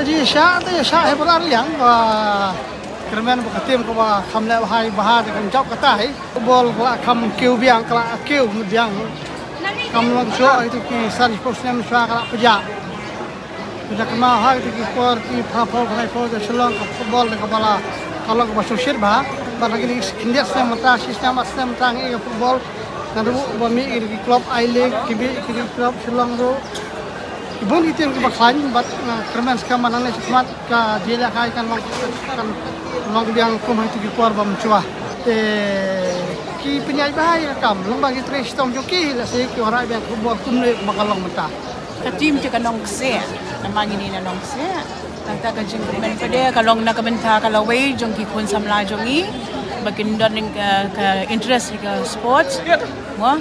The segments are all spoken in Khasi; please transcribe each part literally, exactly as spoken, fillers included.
Ïa shah te ïa shah hi baroh ar liang ba kyrmen ba ka tim kaba kham leh bha bha te kan jop kata hi. Football ka la kham kiew biang, ka la kiew biang. Kam long shuh ïa tu ki san shiphew snem shuwa ka la pjah. Pjah kynmaw ha ïa tu ki por ki pha phew khyndai phew te Shillong ka football te kaba la ka long kaba sngewsih bha. Bad ha kine ki khyndiat snem mynta, shi snem ar snem mynta ngi ïa ka football. Nga ruh ba mih ki club I-League, ki mih ki club Shillong ruh. Ki bun ki tim kiba khlaiñ bad nga kyrmen skhem ba nangne shakhmat ka jingïalehkai kan long, kan long biang kum ha kito ki por ba mynshuwa. Te ki pynïaid bha ïa ka kam, long ba ki trei shitom jong ki, lehse ki wanrah biang ka football kumne kumba ka long mynta. Ka tim te ka Nongkseh, namar ngi na Nongkseh. Kata ka jingkyrmen pat de ka long na ka bynta ka lawei jong ki khun samla jong ngi ba kin don ka, ka interest ha ka sports. Mo,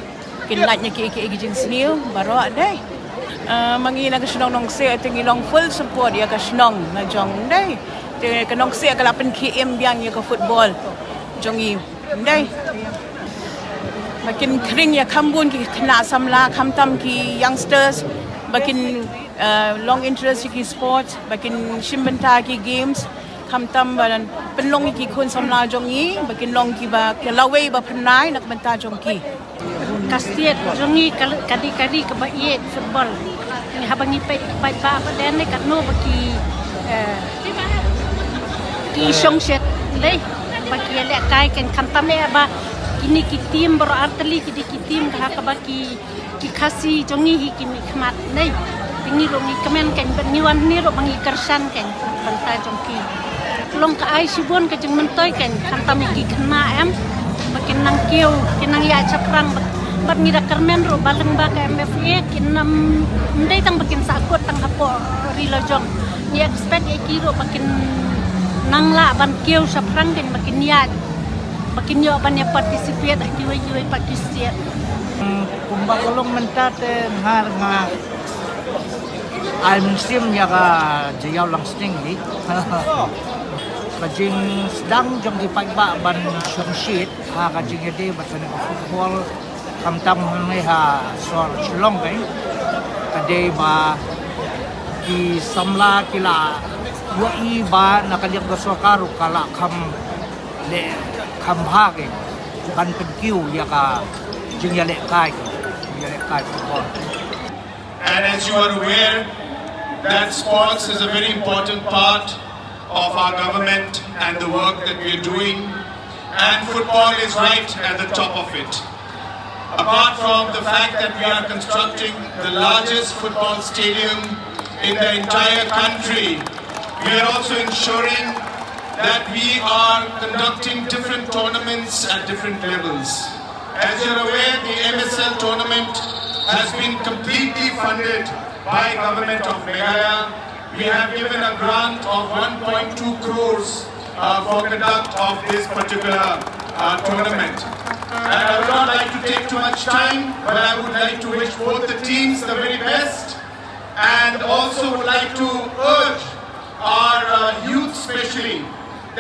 kin lait na kiei kiei ki jingsniew baroh dei. Ah, ma ngi na ka shnong Nongkseh te ngi long full support ïa ka shnong na jong dei. Te ka Nongkseh ka la pynkhie im biang ïa ka football jong ngi dei. Ba kin khring ïa kham bun ki khynnah samla, khamtam ki youngsters ba kin, ah, long interest ïa ki sports, ba kin shim bynta ki games, khamtam ba pynlong ïa ki khun samla jong ngi ba kin long kiba, ki lawei ba pynai na ka bynta jong ki. Ka state jong ngi ka, ka dei ka ri kaba ïeit football. Ngi haba ngi peit, peit ba, ba dei ne katno ba ki, eh, ki shong shet lei ba ki ïalehkai kan, khamtam eh ba kine ki tim baroh artylli ki dei ki tim ka ha kaba ki, ki Khasi jong ngi hi ki mihkhmat nei. Te ngi ruh ngi kmen kan bad ngi wan hangne ruh ba ngi kyrshan kan bynta jong ki. Long ka ai shibun ka jingmyntoi kan, khamtam ïa ki khynnah em ba kin nang kiew, kin nang ïaid shaphrang bad, bad ngi da kyrmen ruh ba lyngba ka M F A kin ym dei tang ba kin sahkut tang hapoh ri la jong. Ngi expect ïa ki ruh ba kin nang lah ban kiew shaphrang kan, ba kin ïaid, ba kin ïoh ban ïa participate ha kiwei kiwei pat ki state. Kumba ka long mynta te nga, nga ai mynsiem ïa ka Jaiaw Langsning hi. Ka jingsdang jong ki paidbah ban shongshit ha ka jingïadei bad kane ka football, khamtam hangne ha sor Shillong kan, ka dei ba ki samla ki la ïohi ba na ka liang ka sorkar ruh ka la kham leh kham bha kan ban pynkiew ïa ka jingïalehkai, jingïalehkai football. And as you are aware, that sports is a very important part of our government and the work that we are doing. And football is right at the top of it. Apart from the fact that we are constructing the largest football stadium in the entire country, we are also ensuring that we are conducting different tournaments at different levels. As you're aware, the M S L tournament has been completely funded by Government of Meghalaya. We have given a grant of one point two crores, uh, for conduct of this particular, uh, tournament. And I would not like to take too much time, but I would like to wish both the teams the very best, and also would like to urge our, uh, youth specially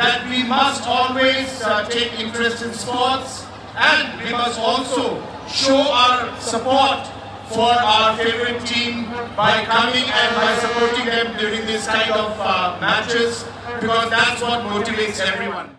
that we must always, uh, take interest in sports, and we must also show our support for our favorite team by coming and by supporting them during this kind of, uh, matches, because that's what motivates everyone.